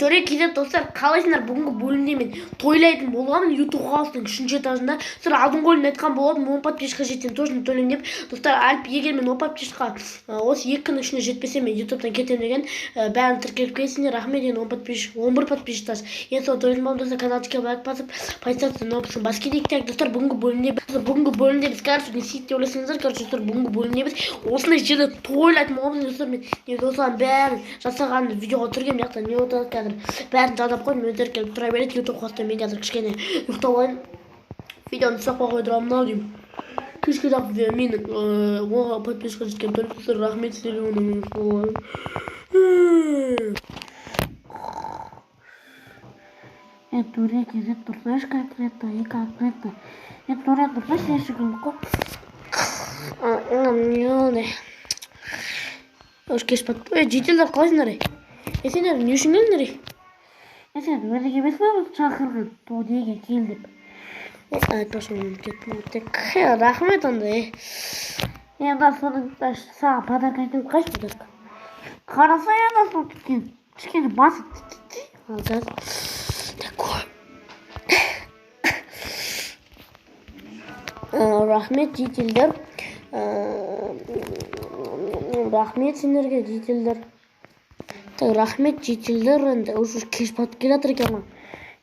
Төре келеді, достар, қалайсыңдар? Бүгінгі бөлімде мен тойлайтын болғанмын YouTube хаустың үшінші этажында. Достар, алдыңғы бөлімде айтқан болатынмын, 10 подписчикқа жетсем, точно төлеймін деп. Достар, альп, егер мен 10 подписчикқа осы 2 күннің ішінде жетпесем, мен ютубтан кетемін деген. Бәрін тіркеліп келсіңдер, рахмет. Енді 10 подписчик, 11 подписчик, енді соны тойлайтын боламын. Достар, каналға лайк басып, подписаться кнопкасын басып кетейік. Так, достар, бүгінгі бөлімде біз, короче, не істейді деп ойласаңыздар, короче, достар, бүгінгі бөлімде біз осындай жерде тойлайтын боламыз. Достар, мен негізі осылардың бәрін жасаған видеоға түсіргенмін. Мына жақта не отырады, қазір бәрін жалдап қойдым, өздері келіп тұра береді ютуб хоста. Мен қазір кішкене ұйықтап алайын, видеоны ұстап қойдырамын ау деймін. Кешке жақын менің 10-ға подписчикқа жеткен. Достар, рахмет сіздерге. Оны мен Төре кезет тұрсайшы, конкретно и конкретно. Е, Төре, тұрсайшы, есігін қой. Не уже кеш батты. Ей, жительдер, қалайсыңдар? Ей, е, сендер не үшін келдіңдер, ей? Е, сен өзің емес пе бізді шақырған, неге кел деп? Айтпақшы, ұмытып кеттім ғой. Так, рахмет онда, е. Е, мына соның саған подарка әкеліп. Қайсы подарка? Қарасай, ана сол кішкене кішкене басып. Ал қазір. Такой. Рахмет, жительдер. Рахмет сендерге, жительдер. Так, рахмет, жительдер. Енді уже кеш батып келе жатыр екен ғой.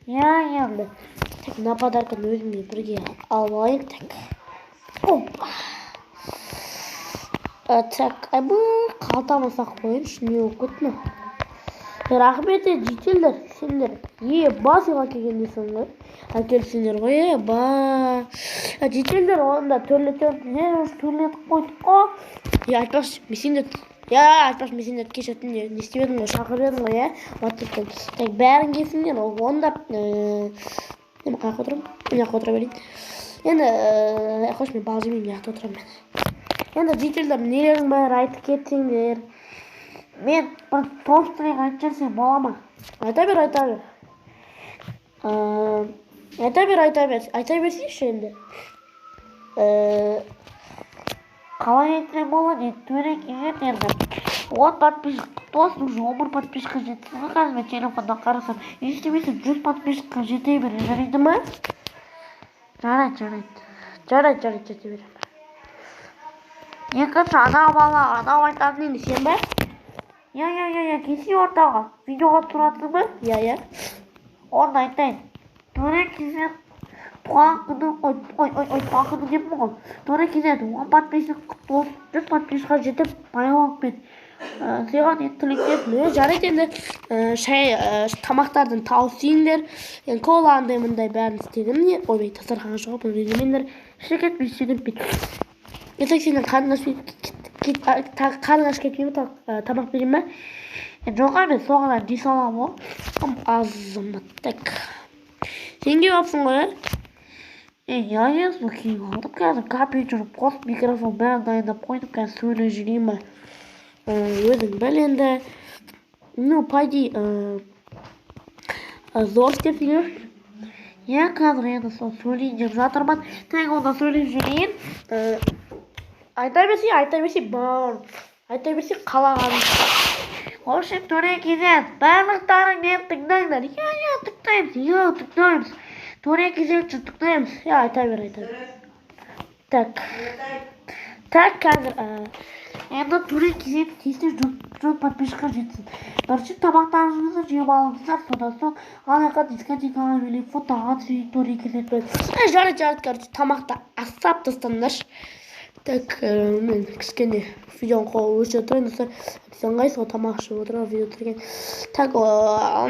Иә. Енді так, мына подарканы өзіммен бірге алып алайын. Так, опа. Так, айбай, қалтама салып қояйыншы, не болып кетті мынау? Рахмет, е, жительдер, сендер е ба сыйға келгендесің ғой, әкелсеңдер ғой, е ба. Жительдер, онда төрлетемін. Е, уже төрлетіп қойдық қой. Е, айтпақшы, мен сендерді, иә, айтпақшы, мен сендерді кеше түнде не істеп едім ғой, шақырып едім ғой, иә, ватсаптан. Так, бәрің келсіңдер онда. Мен қай жаққа отырамын? Мына жаққа отыра берейін енді. Қойшы, мен бал жемеймін, мына жақта отырамын мен. Енді, жительдер, нелерің бәрі, айтып кетсеңдер. Мен бір тост айтып жіберсем бола ма? Айта бер, айта бер. Айта бер, айта бер, айта берсейші енді. Қалай айтсам болады енді? Төре келеді, енді 10 подписчик құтты болсын, уже 11 подписчикқа жеттің ғой. Қазір мен телефоннан қарасам, не істемейсің, 100 подписчикқа жете бер, жарайды ма? Жарайды, жарайды. Жарайды, жарайды, жете беремін. Екінші ана бала, анау айтады. Енді сен ба? Иә, келсей ортаға, видеоға түсіріватсың ба? Иә. Онда айтайын: Төре кезет, туған күні, ой, ой, ой, ой, туған күні деппін ғой. Төре кезет, 10 подписчик құтты болсын, 100 подписчикқа жетіп, байланып кет. Саған енді тілектесім. Е, жарайды енді. Шай, тамақтардың тауысыңдар енді, кола, андай мындай бәрін істедім. Не, ойбай, дастарханға шығып, бұны ренжімеңдер. Ештеңе етпейді, ештеңе етпейді. Ертең сенің қарның аш кетпей ме? Тамақ берейін ба? Е, жоқ, мен соған жей саламын ғой. Азамат, так, сен келіп алыпсың ғой, иә? Е, иә, сол киіп алдым қазір, компьютер қосып, микрофон, бәрін дайындап қойдым, қазір сөйлеп жүрейін ба? Өзің біл енді. Ну, по идее, зор істепсің, иә. Иә, қазір енді сол сөйлейін деп жатырмын. Так, онда сөйлеп жүрейін. Айта берсей, айта берсей, бауырым, айта берсей қалағаның. В общем, Төре кезет, барлықтарың мені тыңдаңдар. Иә, тыңдаймыз, иә, тыңдаймыз. Төре кезетші, тыңдаймыз. Иә, айта бер, айта бер. Так, так, қазір Енді Төре кезет тиісті 100 подписчикқа жетсін. Бірінші тамақтарыңызды жеп алыңыздар, содан соң ана жаққа дискотекаға билеп, фотоға түсейік Төре кезетпен. Жарайды, жарайды, короче, тамақты асап тастаңдаршы. Так, мен кішкене видеоны өшіре тұрайын, достар. Сен қайсы ғой, тамақ ішіп отырып видео түсірген. Так,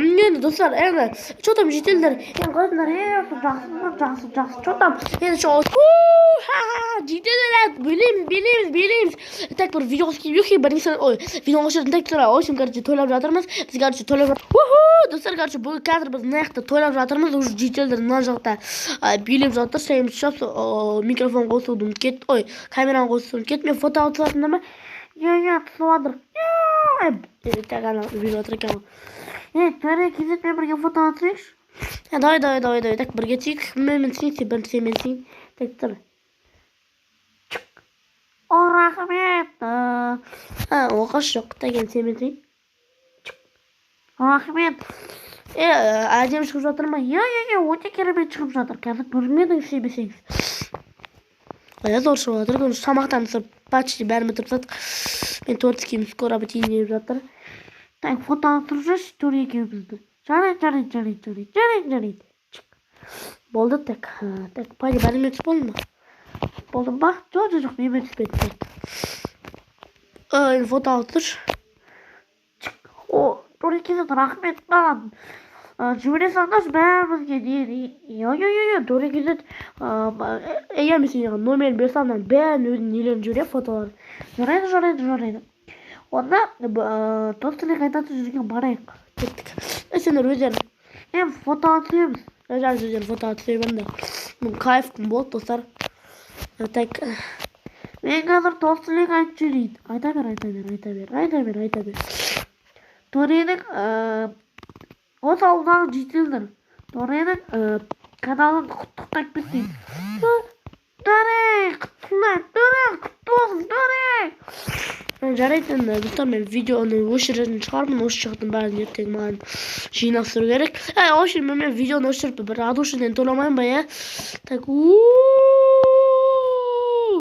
енді, достар, енді че там, жительдер, енді қалайсыңдар? Е, жақсы, жақсы, жақсы. Че там? Енді шоу, жительдер, билейміз, билейміз, билейміз. Так, бір видео қосып, бір нәрсе, ой, видео қосып, так, в общем, короче, тойлап жатырмыз біз, короче, тойлап. Достар, короче, бұл қазір біз мына жақта тойлап жатырмыз уже, жительдер мына жақта билеп жатыр, шайымызды ішіп, микрофон қосуды ұмытып кетті, ой, камераны қосуды ұмытып кетті. Мен фотоға түсіп ма? Иә, түсіп жатыр. Так, ана билеп жатыр екен ғой. Е, Төре кезетпен бірге фотоға түсейікші. Давай, давай, давай, давай, так, бірге түсейік. Мен түсейін, сен бірінші, сен, мен түсейін. Так, тұр. О, рахмет. Оқасы жоқ. Так, енді сен, мен түсейін. Рахмет. Е, әдемі шығып жатыр ма? Иә, өте керемет шығып жатыр. Қазір көрмедің істемесеңіз. Иә, зор шығып жатыр. Короче, тамақтанып, почти бәрін бітіріп тастадық. Мен торт киім скоро бітейін деп жатыр. Так, фото алып тұрып жүрші, Төре екеумізді. Жарайды, жарайды, жарайды, жарайды, жарайды, жарайды. Болды, так. Так, пойди, бәрімен түсіп болдың ба? Болдым ба? Жоқ, менімен түспеді. Так. Енді фото алып тұршы. О, Төре кезет, рахмет маған. Жібере салыңдаршы бәрімізге. Не, иә, Төре кезет. Иә, мен саған номерін бере саламын, бәрін өзінің нелерін жіберемін, фотоларын. Жарайды, жарайды, жарайды. Онда тост тілек айтатын жерге барайық. Кеттік. Е, сендер өздерің. Е, фотоға түсеміз. Жарайды, өздерің фотоға түсе беріңдер. Бүгін кайф күн болды, достар. Так. Мен қазір тост тілек айтып жіберейін. Айта бер, айта бер, айта бер, айта бер, айта бер. Төренің, осы ауылдағы жительдер Төренің каналын құттықтап кетейін. Төре, құттықтаймын, Төре, құтты болсын, Төре. Жарайды енді, достар, мен видеоны өшіретін шығармын. Осы жақтың бәрін ертең маған жинастыру керек. Ә, в общем, мен видеоны өшіріп, бір от души ден толамаймын ба, иә? Так.